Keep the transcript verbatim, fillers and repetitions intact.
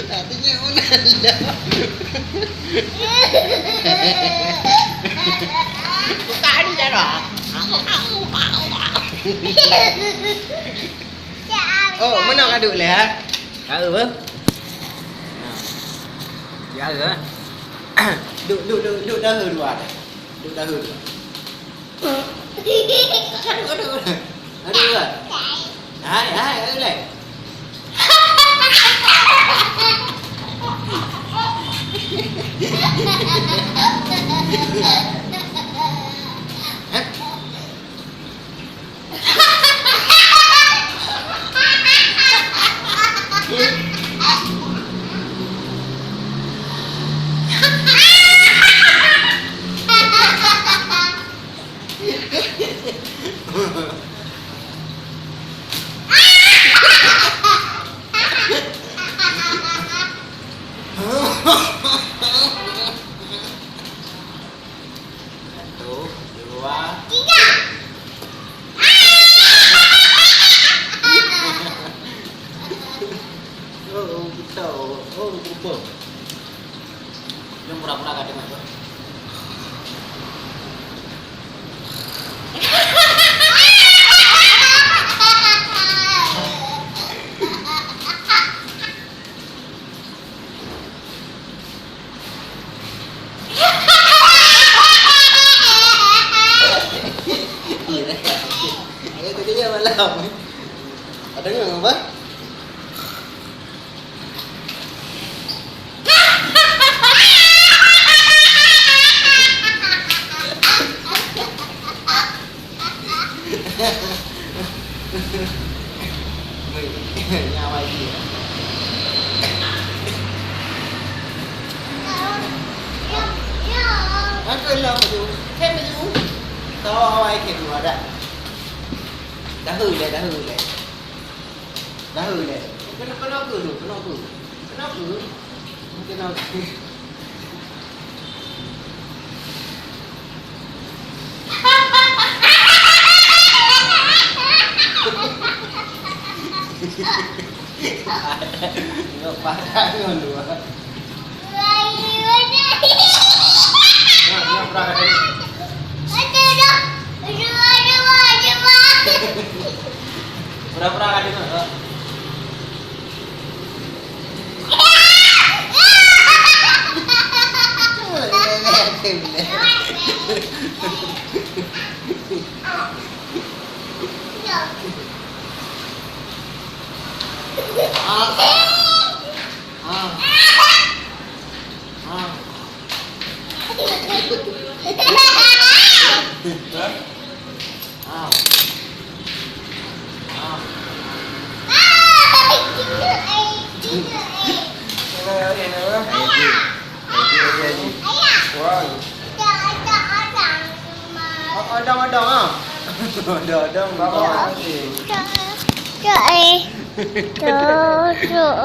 Artinya mana dah? Bukan dah. Oh, mana kaduk leh, ha? Kau apa? Ya, ya. Duk, duk, duk, duk dah dua dah. Duk dah dua. Aduh, aduh, aduh. Aduh, aduh. Hai, hai, aduh, lai. Hah? Satu, dua, tiga. Oh, oh, betul. Oh, betul. Nyoe pura-pura ka deungoe, Bang. Iya, dah. Ayo, tadi ya malam. Ada nggak, Bang? Nyawa dia. Aku lah maju. Saya maju. Tahu awal ke dua dah. Dah dah, dah dah. Dah dah. Kenapa, kenapa tu? Kenapa? Kenapa? Kenapa? Nggak parah ngon dua. Nggak, nggak parah tadi. Pura-pura ka deungoe, Kak. Ah. Ah. Ah. Hah? Ah. Ah. Wah. Odong-odong, ah. Odong-odong. Bawa nasi. Cok, eh. Cok, cok.